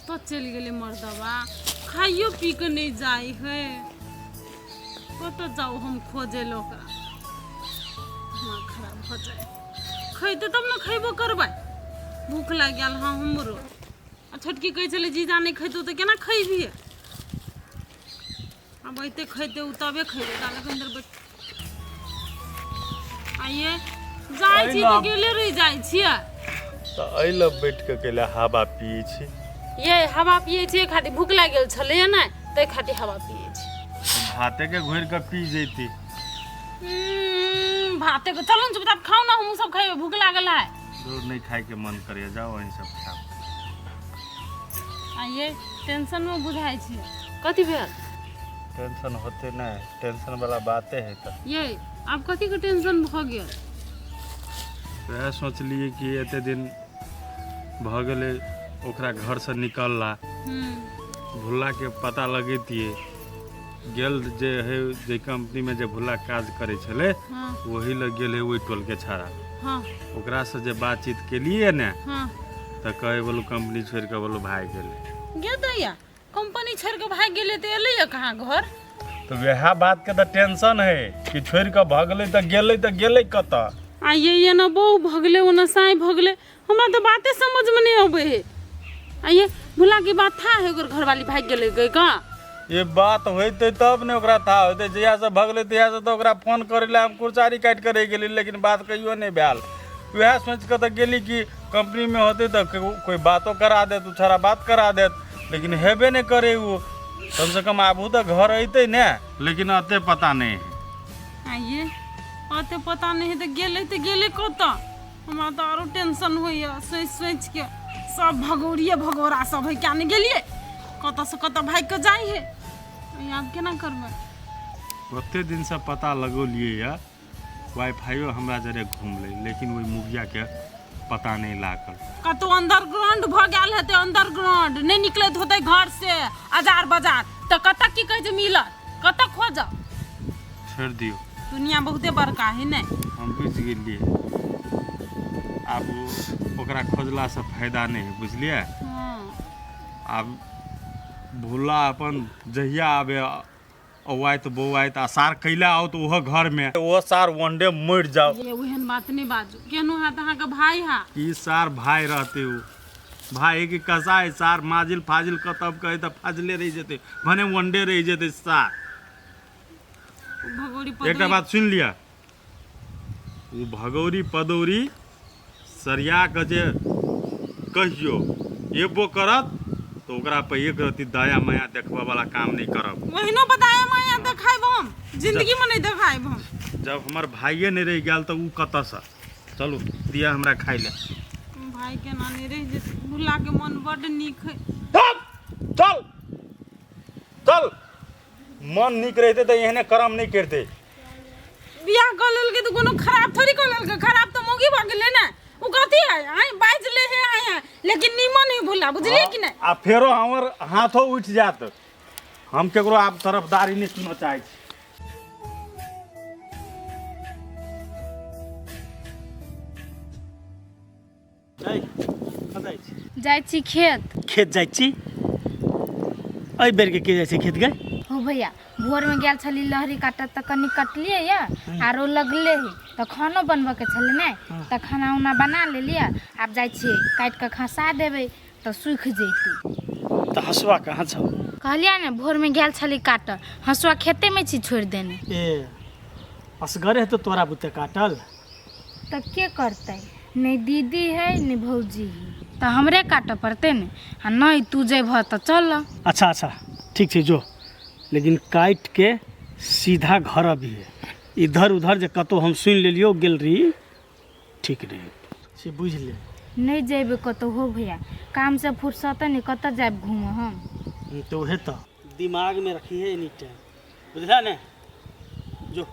कतऽ चलि गेलै मर्दबा खाइयो पी कऽ नहि जाइ है कतऽ जाउ हम खोजै लए ओकरा दिमाग खराब भऽ जाइ खैतै तब ने खयबो करबै भूख लागि गेल हँ हमरो आ छोटकी कहै छलै जीजा नहि खैतौ तऽ केना खैबिहे आब अयतै खैतै ओ तबे खैबै ताले अन्दर बैठ आइए जाइ छी तऽ गेले रहि जाइ छियै तऽ एहि लए बैठ कऽ कैला हवा पियै छी ये हवा पियै छियै खातिर भूख लागि गेल छलैए ने ताहि खातिर हवा पियै छी भाते के घोरि कऽ पी जैती भाते के चलू ने चुपचाप खाउ ने हमहूँ सब खैबै भूख लागल है दूर नहीं खाए के मन करे जाओ वहीं सब खाओ आइए टेंशन में बुझाइ छै कथी भेल टेंशन होते नहीं टेंशन वाला बाते है तो ये आब कथी के टेंशन भऽ गेल वएह सोचलिए कि एते दिन भऽ गेलै ओकरा घरसँ निकलला भुल्लाके पता लगैतियै गेल जे है जे कंपनीमे जे भुल्ला काज करै छलै हाँ ओही लग गेल है ओहि टोलके छाड़ा हाँ ओकरासँ जे बातचीत केलियै ने हाँ तऽ कहै बोलू कंपनी छोड़ि कऽ बोलू भागि गेलै गे दैया कंपनी छोड़ि कऽ भागि गेलै तऽ एलैया कहाँ घर तऽ वएह बातके तऽ टेंशन है कि छोड़ि कऽ भगलै तऽ गेलै तऽ गेलै कतऽ आ ये ये ना बहु भगलै ओना साँइ भगलै हमरा तऽ बाते समझमे नहि अबै है आ ये भुला के बात था है ओकर घरवाली भागि गेलै गई का ये बात होइतै तब ने ओकरा था होइतै जहियासँ भगलै तहियासँ तऽ ओकरा फोन करै लए हम कुरचारी काटि कऽ रहि गेली लेकिन बात कहियो नहि भेल वएह सोचि कऽ तऽ गेली कि कंपनीमे होतै तऽ कोइ बातो करा देत ओ छौड़ा बात करा देत लेकिन हेबे नहि करै ओ कमसँ कम आबू तऽ घर अयतै ने लेकिन एते पता नहि है आ ये अते पता नहि है तऽ गेलै तऽ गेलै कतऽ हमरा तऽ आरो टेंशन होइए सोचि सोचिके सब भगौरिये भगौरा सब है क्या नहि गेलियै कतऽसँ कतऽ भागि कऽ जाइ है आब केना करबै ओते दिनसँ पता लगौलियै यऽ वाईफाइयो हमरा जरे घुमलै लेकिन ओहि मुगियाके पता नहि लागल कतौ अंडरग्राउंड भऽ गेल हेतै अंडरग्राउंड नहि निकलैत होतै घर से अजार बाजार तऽ कतऽ की कहै छै मिलत कतऽ खोजब छोड़ि दियौ दुनिया बहुते बड़का है ने हम बुझि गेलियै आब ओकरा खोजलासँ फायदा नहि है बुझलियै हँ आब भोला अपन जहिया आबे औआइत बौआइत आ सार कैला आओत ओहो घरमे ओहो सार वनडे मरि जाओ ये ओहन बात नहि बाजू केहनो हैत अहाँके भाय हा की सार भाय रहते ओ भाय के कसाय सार माजिल फाजिल कतब कहे तऽ फाजिले रहि जेतै भने वनडे रहि जेतै सार भगौरी एकटा पदौरी बात सुनि लिअ ओ भगौरी पदौरी सरिया कऽ जे कहियो एबो करत तऽ ओकरा पर एक रत्ती दया माया देखबऽ वाला काम नहि करब ओहिनो बताया माया देखायब हम जिंदगी में नहीं देखायब हम जब हमर भाइये नहि रहि गेल तऽ ओ कतऽसँ चलू दिअ हमरा खाइ लए भाई के नानी रहि जेतै भुला के मन बड्ड नीक है चल चल मन नीक रहितै तऽ एहने कर्म नहि करितै बियाह कऽ लेलकै तऽ कोनो खराब थोड़ी कऽ लेलकै खराब तऽ मौगी भऽ गेलै ने ओ कथी है आइ बाजि ले हे आइ आइ लेकिन नीमन है भुला बुझलियै कि नहि आ फेरो हमर हाथो उठि जायत हम केकरो आब तरफदारी नहि सुनऽ चाहै छी कतऽ जाइ छी जाइ छी खेत खेत जाइ छी एहि बेरके के जाइ छै खेत गे हो भैया भोरमे गेल छली लहरी काटऽ तऽ कनि कटलियै यऽ आरो लगले ही तऽ खानो बनबऽके छलै ने तऽ खाना उना बना लेलियै आब जाइ छियै काटि कऽ खसा देबै तऽ सूखि जैतै तऽ हँसुआ कहाँ छौ कहलियै ने भोरमे गेल छली काटऽ हँसुआ खेतेमे छी छोड़ि देने ए असगरे हेतौ तोरा बुते काटल तऽ के करतै नहि दीदी है नहि भौजी है तऽ हमरे काटऽ पड़तै ने आ नहि तू जैबह तऽ चल अच्छा अच्छा ठीक छै जो लेकिन काटि के सीधा घर अबिहे इधर उधर जे कतहु हम सुनि लेलियौ गेल रही ठीक नहि से बुझि ले नहि जेबै कतहु हो भैया कामसँ फुर्सत नहि कतऽ जायब घूमऽ हम तऽ उहे तऽ दिमागमे रखिहे एनी टाइम बुझला ने जो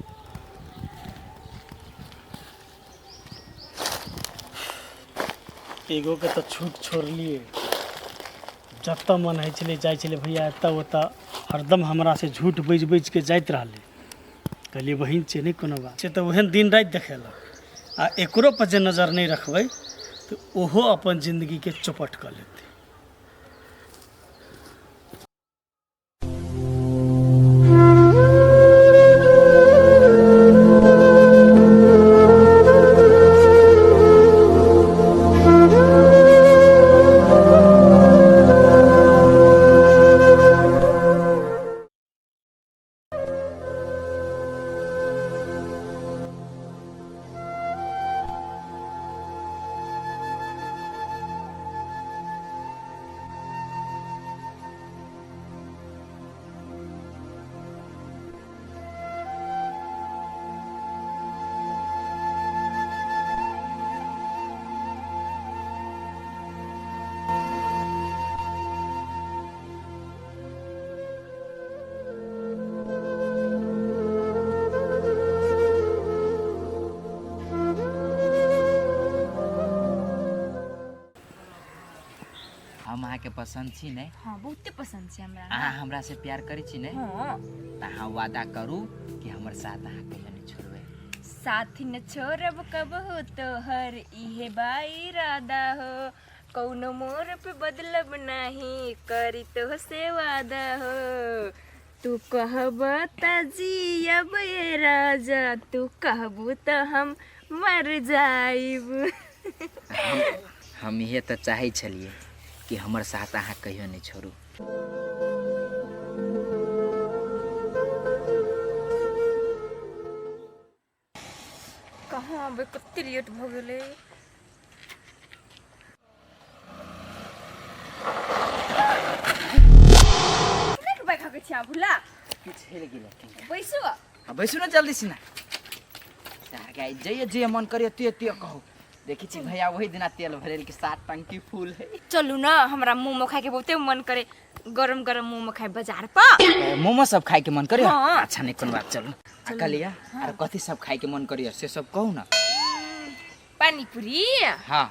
एगोके तऽ छूट छोड़लियै जतऽ मन होइ छलै जाइ छलै भैया एतऽ ओतऽ हरदम हमरासँ झूठ बाजि बाजिके जाइत रहलै कहलियै बहिन छै नहि कोनो बात छै तऽ ओहन दिन राति देखेलक आ एकरो पर जे नजर नहि रखबै तऽ ओहो अपन जिन्दगीके चौपट कऽ लेतै के पसंद छी ने? हाँ, बहुते पसंद छै हमरा। अहाँ हमरा से प्यार करै छी ने? हाँ। तऽ अहाँ वादा करू कि हमर साथ अहाँ कहियो नहि छोड़बै। साथी न छोड़ब कबहू तोहर, इहे बा इरादा हो। कौनो मोर पे बदलब नाही, करी तो से वादा हो। तू कहब त जियब ए राजा, तू कहबू त हम मर जाइब। हम इहे तऽ चाहै छलियै कि हमर साथ अहाँ कहियो नहि छोड़ू। कहाँ अबै, कते लेट भऽ गेलै। बाइक हकै छी अहाँ भुला? किछु हेल गेलै। बैसू। आ बैसू ने जल्दी से ना। सार जे जे मन करियो ते ते कहू। देखी छी भैया वही दिना तेल भरेल के 7 टंकी फूल है। चलू ना, हमरा मोमो खाए के बहुते मन करे। गरम गरम मोमो खाए बाजार पर। मोमो सब खाए के मन करे? हाँ। अच्छा नहीं कोनो बात, चलू। आ कहलिया आर कथी सब खाए के मन करियो से सब कहू ना। पानीपुरी। हाँ।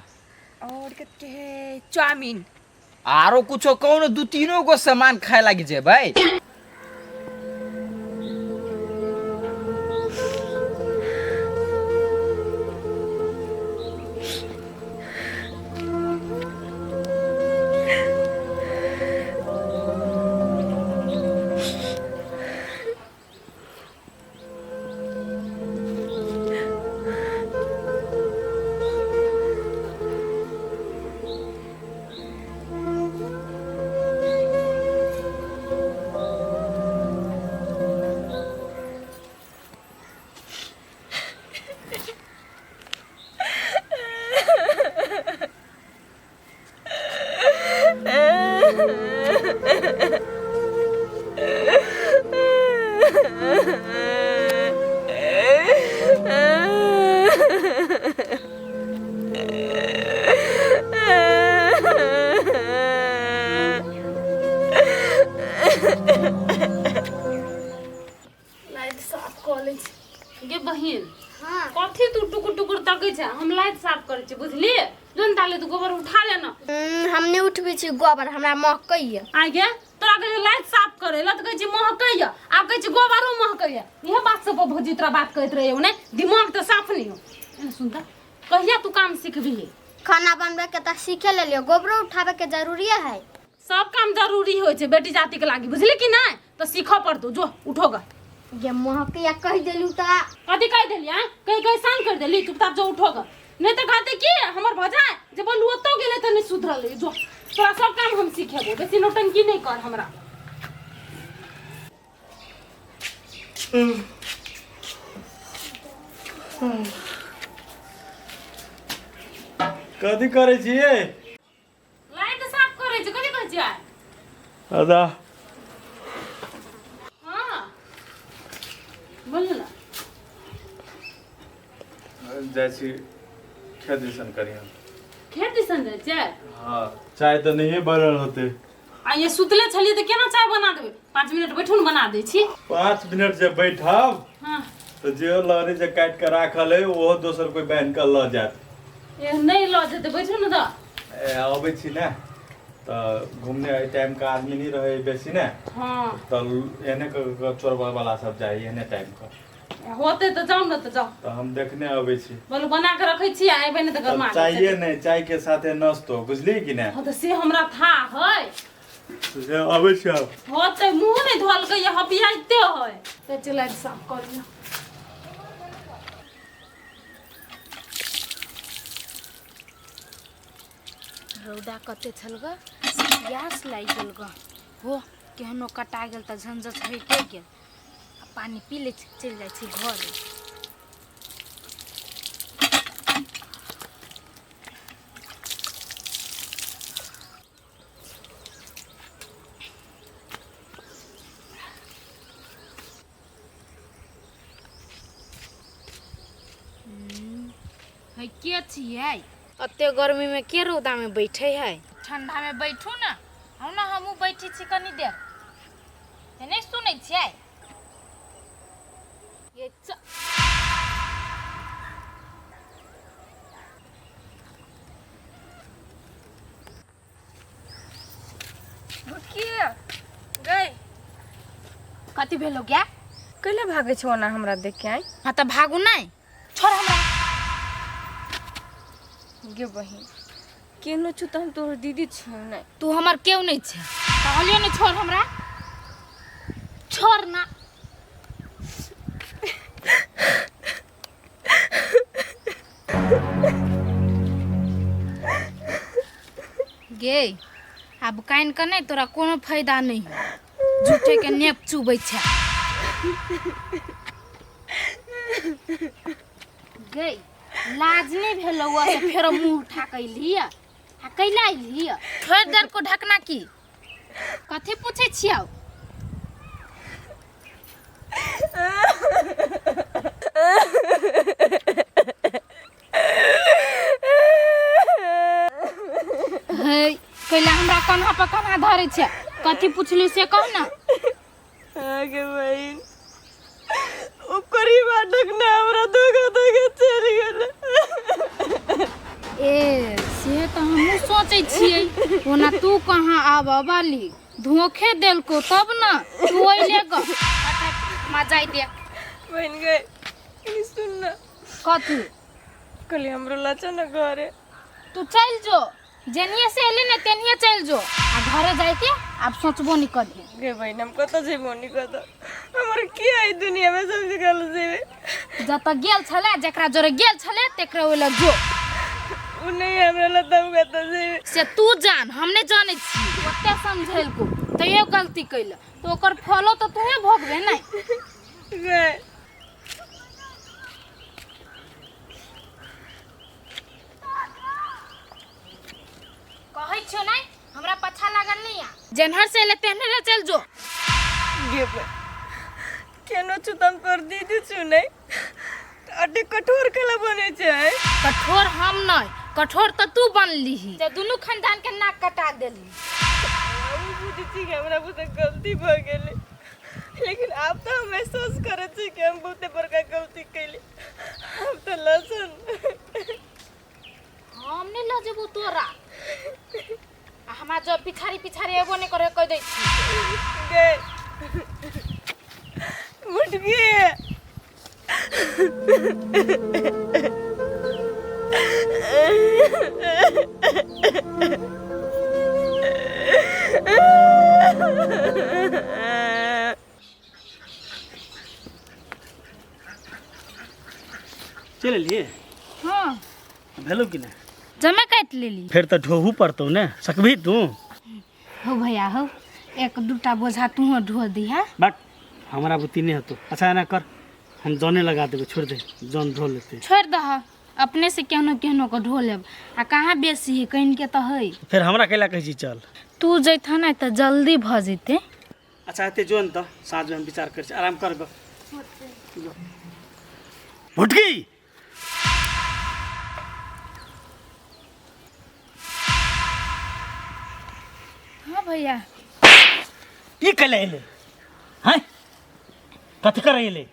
और कते है, चाउमीन। आरो कुछो कहू ना, 2-3 गो सामान खाए लागी जेबै। लाइट साफ कऽ लै छी। गे बहिन, कथी तू टुकुर टुकुर तकै छै? हम लाइट साफ करै छी, बुझलियै? जोन ताले तू गोबर उठा ले ना। हम नहि उठबै छी गोबर, हमरा महकैया। आइ गे, तोरा कहै लाइट साफ करै ला तऽ कहै छी महकैया, आब कहै छी गोबरो महकैया। इहे बात सब पर भौजी तोरा बात कहैत रहै ने, दिमाग तऽ साफ नहि हो। एने सुन तऽ, कहिया तू काम सिखबिही? खाना बनबै के तऽ सीखे लेलियो, गोबरो उठाबै के जरूरी है। सब काम जरूरी होइ छै बेटी जाति के लागी, बुझली कि नहि? तऽ सीखऽ पड़तौ, जो उठोगा। गे महकैया कहि देलू तऽ। कथी कहि देली? आँय, कहि कहि शान कर देली। चुपचाप जो उठोगा, नहीं तऽ कहते कि हमर भजाय जे बोलू ओतौ गेलै तऽ नहि सुधरलै। जो तोरा सब काम हम सिखेबो, बेसी नौटंकी नहि कर हमरा। कथी करै छियै? लाइट साफ करै छी। कथी कहै छियै? दादा। हाँ बोलू ना। जाइ छी खेत दिसन करिया। खेत दिसन जाइ छियै? हाँ, चाय तऽ नहिए बनल होतै। आ ये सुतले छलियै तऽ केना चाय बना देबै? 5 मिनट बैठू ने, बना दै छी। 5 मिनट जे बैठब हाँ तऽ जे लहरी जे काटि कऽ राखल है ओहो दोसर कोइ बान्हि कऽ लऽ जायत। ए नहि लऽ जेतै, बैठू ने तऽ। ए, अबै छी ने तऽ घूमने एहि टाइम के आदमी नहीं रहे बेसी ने। हाँ। तऽ एहने कऽ चोरबा वाला सब जाइ एहने टाइम के। होतै तऽ जाउ ने, तऽ जाउ। तऽ हम देखने अबै छी। बोलू बना के रखै छी, आ एबै ने तऽ गरमा तब चाहिए नहीं, चाय के साथे नाश्तो, बुझली कि ने? हाँ तऽ से हमरा था है। से अबै छी आब। होतै, मुँह नहि धोलकै, हपियाइते है। तऽ चल साफ कर लिअ। रौदा कते छल ग, प्यास लागि गेल ग। हो केहनो कटा गेल तऽ झंझट हइटे गेल। आ पानी पी लै छी, चलि जाइ छी घर। है के छियै? एते गर्मी में के रौदा में बैठे है? ठंडा में बैठू ना, आउ ना हमहूँ बैठे छी कनी देर। नहीं सुनै छियै? ये भुटकिया गई। कथी भेलो गया? कैला भागै छौ ओना हमरा देख के? आइ हाँ तऽ भागू नहि, छोड़ हमरा। गे बहिन, केनो छु तऽ हम तोहर दीदी छियौ ने। तू हमर केओ नहि छै, कहलियो ने छोड़ हमरा, छोड़ ना। गे आब कानि कऽ नहि तोरा कोनो फायदा नहि हो, झूठे के नेप चुबै छै। गे लाज नहि भेलौ से फेरो मुँह उठा कऽ अयलियै आ कैला अयलियै? छोड़ि देलको ढकना की? कथी पूछै छियौ? हे कैला हमरा कन्हा पर कन्हा धरै छै? कथी पुछली से कह ना। आगे बहिन, ओकर ही बाटक ने हमरा धोखा धोखा चलि गेल। ए से तऽ हमहूँ सोचै छियै, ओना तू कहाँ आबऽ वाली, धोखे देलको तब ने तू अइले ग। अच्छा जाय दे। बहिन गए, कनी सुन ना। कथी? कहली हमरो लचा न घरे। तू चलि जो, जेनिए से एली ने तेनिए चलि जो, आ घरे जाइके आब सोचबो नहीं करिहे। गे बहिन, हम कतऽ जेबो नहीं कतऽ, हमर की है दुनिया में सब जगह जेबे। जतऽ गेल छलै, जकरा जोरे गेल छलै तेकरा ओहि लग जो। उ नहीं हमरा लग तब कतऽ जेबे से तू जान, हम नहीं जानै छी। ओते समझेलको तैयो गलती कैल तऽ ओकर फलो तऽ तूहे भोगबे नहीं। गे कहै छियौ नहीं हमरा पछा लागल नहीं आ, जेनहर से एले तेहनरे चल जो। गे बहिन, केनो छु तम तोर दीदी छु नहीं, अड्डे कठोर कला बने छै। कठोर हम नहीं, कठोर तऽ तू बनलीही, जे दुनू खानदान के नाक कटा देली। हम बुझै छी कि हमरा बुझे गलती भऽ गेलै, लेकिन आब तऽ हम महसूस करै छी कि हम बहुते बड़का गलती कैली। आब तऽ लहसुन हम नहीं लऽ जेबौ तोरा, आ हमरा जब पिछाड़ी पिछाड़ी एबो नहीं करे कहि दै छी। गे मुटकी, चलि एलियै? हाँ। भेलौ कि नहि? जमे काटि लेली। फेर तऽ ढोहू पड़तौ ने, सकबही तू? हो भैया हो, एक दूटा बोझा तूहो ढो दिहा। बट हमरा बुद्धि नहि हेतौ। अच्छा एना कर, हम जने लगा देबै, छोड़ि दे, जन ढो लेतै। छोड़ि दह, अपने से केहनो केहनो के ढो लेब, आ कहाँ बेसी है, कनिके तऽ है। फेर हमरा कैला कहै छी चल? तू जैतह ने तऽ जल्दी भऽ जेतै। अच्छा एते जो ने तऽ साँझमे हम विचार करै छी, आराम कर गऽ। भुटकी हाँ भैया। की कैला एलै हैं? कथी करै एलै?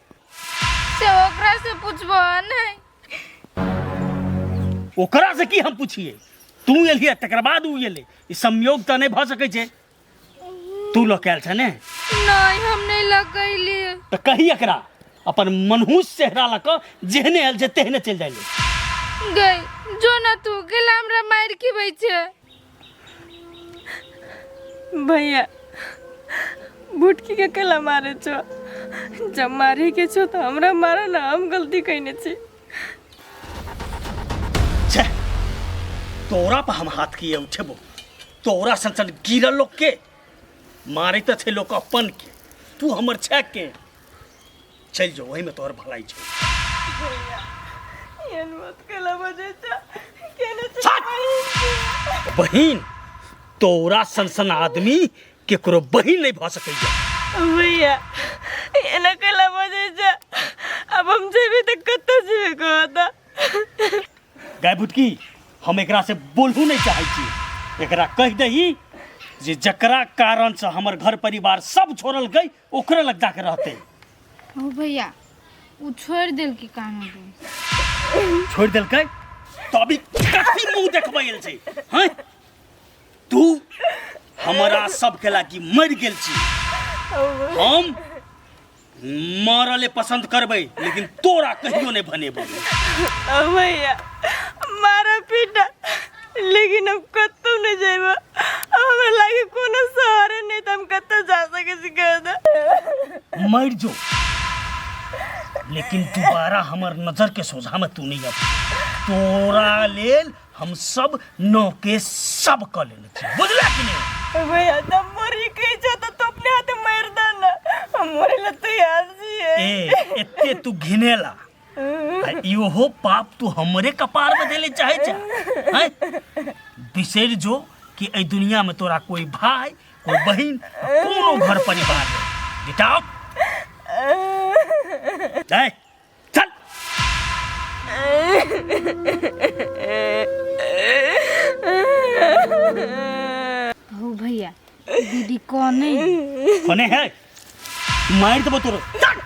से ओकरा से पूछबो नहीं। ओकरा से की हम पूछिए? तू एलियै तकर बाद उ एलै, ई संयोग तऽ नहि भऽ सकै छै। तू लऽ के आयल छ ने? नहीं, हम नहीं लगैलियै। तऽ कही एकरा अपन मनहूस चेहरा लऽ कऽ जेहने आयल छै तेहने चलि जाइ ले। गई जो ना तू गेला हमरा मारि खिबै छै। भैया, भुटकी के केला मारे छो? जब मारे के छो तऽ हमरा मारे ना, हम गलती कैने छी। छे, तोरा पर हम हाथ किए उठेबो? तोरा सन सन गिरल लोग के मारे तऽ छै लोक अपन के, तू हमर छै के? चलि जो, ओहिमे तोहर भलाई छै। भैया, एहन मत केला बजै छो, केने छी? छट! बहिन, तोरा सन सन आदमी केकरो बहिन नहि भऽ सकैया। भैया, एना केला बजै छो? आब हम जेबै तऽ कतऽ जेबै कहऽ? गाय भुटकी, हम एकरा से बोलहु नहि चाहै छी। एकरा कहि दही जे जकरा कारणसँ हमर घर परिवार सब छोड़ल गई, ओकरे लग जाके रहते। हो भैया, उ छोड़ि देलकै कानून। छोड़ि देलकै तऽ अभी कथी मुँह देखबै आयल छै? हैं तू हमरा सबके लागी मरि गेल छी। हम मरले पसंद करबै, लेकिन तोरा कहियो नहीं बनेबो। अब भैया मारा पीटा, लेकिन हम कतौ नहीं जाइब। अब हमरा लागे कोनो सहारा नहीं, तो हम कतौ जा सके छी कह दे। मर जो, लेकिन दोबारा हमर नजर के सोझा में तू नहीं अब। तोरा लेल हम सब नौ के सब क लेने छी, बुझला कि नहीं? भैया तब मरी के छो तो तू अपने हाथ मार दे ना, हम मरे ला तैयार छिए। ए एते तू घिनेला आ इहो पाप तू हमरे कपार में देले चाहे चा, हैं? बिसरि जो कि एहि दुनिया में तोरा कोई भाई, कोई बहिन, कोनो घर परिवार नहीं। Get out. जाए, चल। हो भैया, दीदी कौन है? कोने है? मार देबो तोरो। चल।